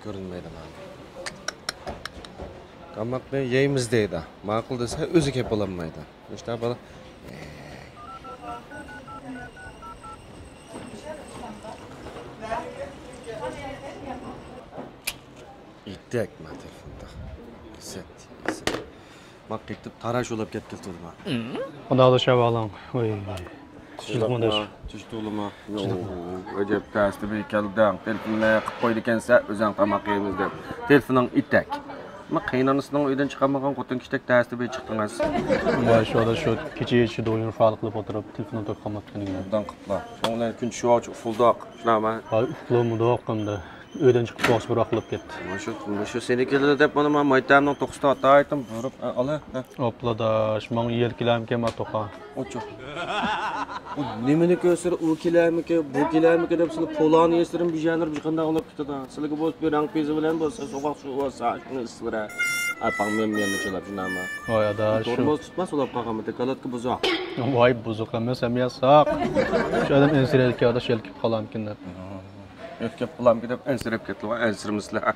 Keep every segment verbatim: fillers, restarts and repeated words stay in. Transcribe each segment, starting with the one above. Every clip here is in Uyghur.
كۆرۈنمەيدۇ ماڭا. تاماقنى يەيمىز دەيدۇ. ماقۇل دېسە، ئۆزى كەپ بولالمايدۇ. مۇشۇنداق بالا. يېتەك ما تېلېفوندا. يېسەت، يېسەت. ما قېتىپ تاراش بولۇپ كەتكىلى تۇردۇما. قانداق ئەھۋالىڭ؟ ۋاي. تىنچلىقمۇ داش؟ تىنچلىقمۇ؟ يوق، ئەجەب تەستە بىر كەلدىڭ. تېلېفوننى قىپ قويىدىكەنسە، ئۆزۈڭ تاماق يەيمىز دەپ. تېلېفونۇڭ يېتەك. ما قېيىنئانىسىنىڭ ئۆيىدىن چىقارمىغان خوتۇن كىشىدەك تەستە بىر چىقتىڭىز. ۋاي، شۇ ئادا شۇ كېچە يېتىشى دويۇن فال قىلىپ ئولتۇرۇپ، تېلېفوننى توك قالماپتىكەن. ئوبدان قىپلا. شۇنىڭ بىلەن كۈن چۈشۈۋالغۇچە ئۇخلىدۇق. شۇنداقمۇ؟ ۋاي، ئۇخلىمىدۇق ئەمدى. ئۆيدىن چىقىپ بولغاچ بىر ۋاقىت بولۇپ كەتتى. مۇشۇ، مۇشۇ سېنىڭكىلىرى دەپ مانا ما مايتەمنىڭ توققۇزدا ئاتايتىم بۇيرۇپ، ئە، ئالا، ھە. ئاپلا داش، ماڭا يەل كېلەرمىكىن ما توقا. ئوچۇق. ئۇ نېمىنى كۆرسە ئۇ كېلەرمىكىن، بۇ كېلەرمىكىن دەپ سىلى پولانى يېسىرىم بىژەنلىرى بىر قانداق بولۇپ كېتىدۇ. سىلىگە بولسا بىر رەڭ پېزى بىلەن بولسا سوغۇق سۇ بولسا شۇنى ئىسسىرە. ئاپاڭ مەن مەننى چىلاپ شۇنداقمۇ؟ ۋاي ئاداش، شۇ تورمۇز تۇتما سولاپ قالغانمىدى، كالاتكا بۇزۇق. ۋاي بۇزۇق ئەمەس، ھەم ياساق. شۇ ئادەم ئەنسىرەيدىكەن ئاداش يەل كېلىپ قالامىكىن دەپ. ئۆتكەپ قالامىكىن دەپ ئەنسىرەپ كەتتىم، ئەنسىرىمىسىلەر.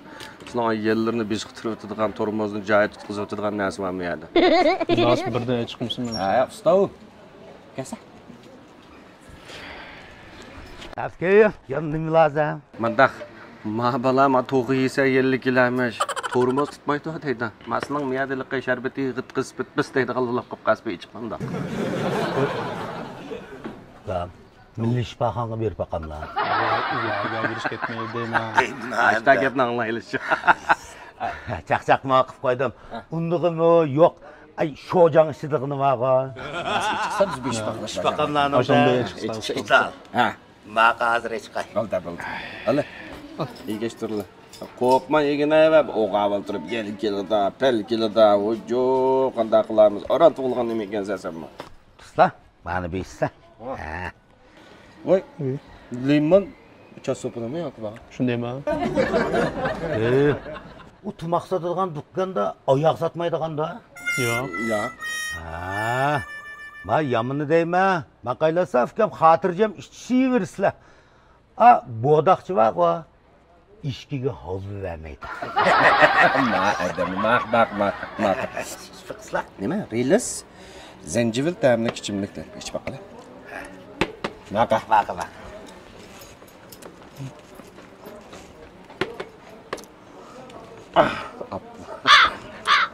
شۇنىڭ يەللىرىنى بېشقا تۇرۇۋېتىدىغان، تورمۇزنى جايىدا تۇتقۇزۇۋېتىدىغان نەرسە بارمۇ يەردە؟ ناس بىردىن چىقمىسىمۇ؟ ھە، ئۇستا ئۇ. كەلسە. ئەسكەي، يەنە نېمە لازىم؟ مانداق، ما بالا ما توغا يېسە يەللىك يېلەرمىش. تورمۇز تۇتمايدۇ دەيدۇ. ماسنىڭ مىيادىلىقى شەربىتى غىتقىس پىتپىس دەيدىغان لولاپ قاپ قاسپى ئىچىپ مانداق. مىللىي شىپاخانىغا بېرىپ باقاملا. ئۇياققا بېرىش كەتمەيدۇ دەيمەن. ئاشتا گەپنى ئاڭلايلى شۇ. چاقچاقمۇ قىلىپ قويدۇم. ئۇندىغىمۇ يوق. ئاي، شوجاڭ ئىچىدىغىنى بارغۇ. چىقسا بىز بېشى باغلاشمايدۇ. شىپاخانلارنىڭ ئاشۇنداق ئىچىپ ئىچىپ ئىچىپ. ھە. ماقا ھازىر ئىچقاي. بولدى، بولدى. ئالا. يېگەشتۈرلە. قورقما يېگىنە ۋە ئوغاۋ ئولتۇرۇپ يەل كېلىدا، پەل كېلىدا. ۋوجۇ، قانداق قىلارمىز؟ ئاران تۇغۇلغان نېمە ئىكەنسەن سەنمۇ؟ ئۇستا، مانا بىر ئىشسە. ھە. ۋاي، لىمون چاچ سوپىنىمۇ ياكى بار؟ شۇندايمۇ؟ ئۇ تاماق ساتىدىغان دۇكاندا ئاياغ ساتمايدىغاندا؟ ياق. ياق. ھە. ما يامىنى دەيمەن. ماقايلاسا ئۇكام خاتىرجەم ئىچىشىۋېرىسىلەر. ئا، بوداقچى بارغۇ. ئىچكىگە ھالۋا بەرمەيدۇ. ما ئادەم، ما، ما، ما، ما. قىسلاق. نېمە؟ رېلىس؟ زەنجىۋىل تەملىك ئىچىملىك دەپ ئىچىپ باققىلى. ماقا. ماقا، ماقا.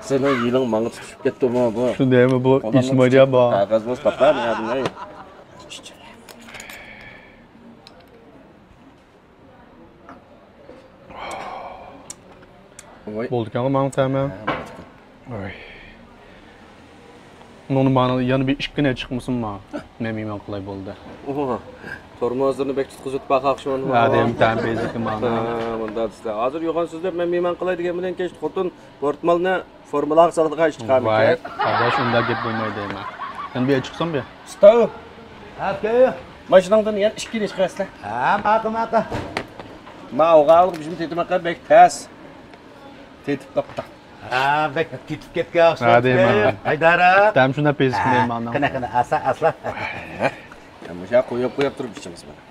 سېنىڭ يېلىڭ ماڭا تۇتۇشۇپ كەتتىمۇ بۇ؟ شۇندايمۇ بۇ؟ ئىسمايدىيا بار. قەغەز بولسا تاپلا، مەن ھەدىمەي. ۋاي. بولدىكەنغۇ ماڭا تەمە. ھە، بولدىكەن. ۋاي. ئۇنىڭدىن مانا يەنە بىر ئىككىنى چىقمىسۇنما؟ مەن مېھمان قىلاي بولدى. ئوھو. تورمۇزلىرىنى بەك تۇتقۇزۇپ باقاق شۇ. ھە، دېمە تەمە بېزىكى مانا. ھە، مۇنداق دېسە. ھازىر يوغان سۆزلەپ مەن مېھمان قىلاي دېگەن بىلەن كەچتە خوتۇن پورتمالنى فورمۇلاغا سالىدىغان ئىش چىقارمىكىن؟ ۋاي، ئاداش، ئۇنداق گەپ بولمايدۇ دەيمەن. يەنە بىر چىقسام بىر. ستوپ! ئاكا! ماشىناڭدىن يەنە ئىككى ئىش قىلىسىلەر. ھە، ماقۇل، ماقۇل. ما ئوغاۋلىق بىزمۇ تېتىماققا بەك تەس. تېتىپ قاپتا. ھە، بەك تېتىپ كەتكەن ئوخشايدۇ. ھە، دەيمەن. ھەيدەر ئاكا. تەم شۇنداق بېزىكمۇ دەيمەن. قېنى، قېنى، ئاسا، ئاسلا. مۇشۇ قويۇپ، قويۇپ تۇرۇپ ئىچىمىز بۇنى.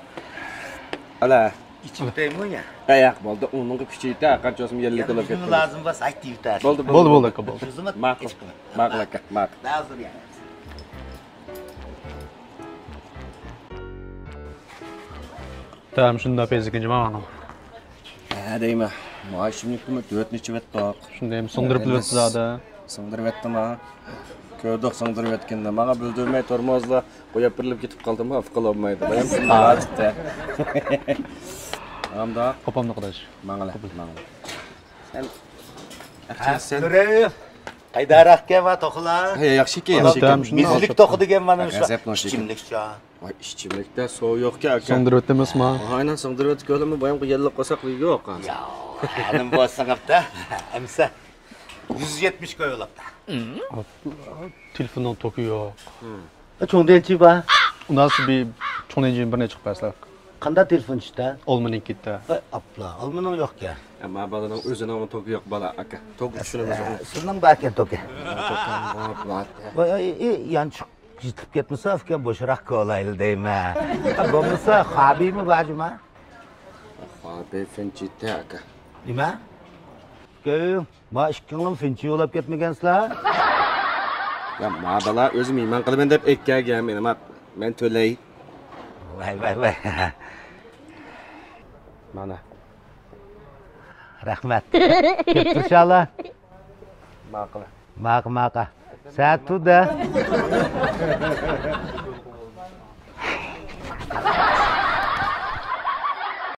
ئالا. ئىچىپ ئۆتەيمۇ يا؟ ھە، ياق، بولدى. ئۇنىڭغا كۈچ يېتە، ئاقار چوسما يەللىك قىلىپ كەتتىڭىز. لازىم بولسا ئايت دېيىۋېتەرسىز. بولدى، بولدى، بولدى، بولدى، ئاكا، بولدى. ماقۇل، ماقۇل ئاكا، ماقۇل. ھازىر يا. تەم شۇنداق پەيزى كۈنجى ماڭا. ھە دەيمەن. مانا ئىچىملىكنىمۇ تۆتنى ئىچىۋەتتۇق. شۇندايمۇ سىڭدۈرۈپ ئۆتتى زادى. سىڭدۈرۈۋەتتىما؟ كۆردۇق سىڭدۈرۈۋەتكىنىنى. ماڭا بىلدۈرمەي تورمۇزلا قويۇپ بېرىلىپ كېتىپ قالدىمۇ، ئاپا قىلالمايدۇ. بايام سىڭدۈرۈۋەتتى. ئامدا. قوپامدۇ قارداش. ماڭىلى، ماڭىلى. سەن، ھە، سەن. قايداراق كەۋا توخۇلا. ھە، ياخشىكى، ياخشىكى. مېزىلىك توخۇ دېگەن مانا شۇ. ئىچىملىكچە. ۋاي، ئىچىملىكتە سۇ يوقكەن ئاكا. سىڭدۈرۈۋەتتىمىزما؟ ئاينان سىڭدۈرۈۋەتتى كۆرۈممۇ، بايامقى يەللىك قورساقلىرى يوق. يا، ئەنە بۇ سىڭىپتا. ئەمسە يۈز يەتمىش كوي بولۇپتا. تېلېفوننىڭ توكى يوق. چوڭ دېنچى بار. ئۇناسى بىر چوڭ دېنچى بىرنى چىقىپ بەرسىلە. قانداق تېلېفون ئىشتا؟ ئالمىنىڭكى ئىشتا. ئاپلا، ئالمىنىڭ يوقكەن. ئەمما بالىنىڭ ئۆزىنىڭ توكى يوق بالا ئاكا. توك چۈشۈنىمىز. سىزنىڭ باركەن توكى. ۋاي، ئاي، ئاي، يانچۇق يېتىلىپ كەتمىسە ئۇكام بوشراق كولايلى دەيمەن. بولمىسا خابىيمۇ بار جۇما؟ خابىي فېنچىتە ئاكا. نېمە؟ كۆيۈڭ، ما ئىككىڭلىمۇ سىنچى يولاپ كەتمىگەنسىلەر؟ يا، ما بالا ئۆزى مېھمان قىلىمەن دەپ ئەكەلگەن مېنى، ما، مەن تۆلەي. ۋاي، ۋاي، ۋاي. مانا. رەھمەت. كەپتۇرشالا. ماقۇل. ماقۇل، ماقۇل. سەت تۇردە.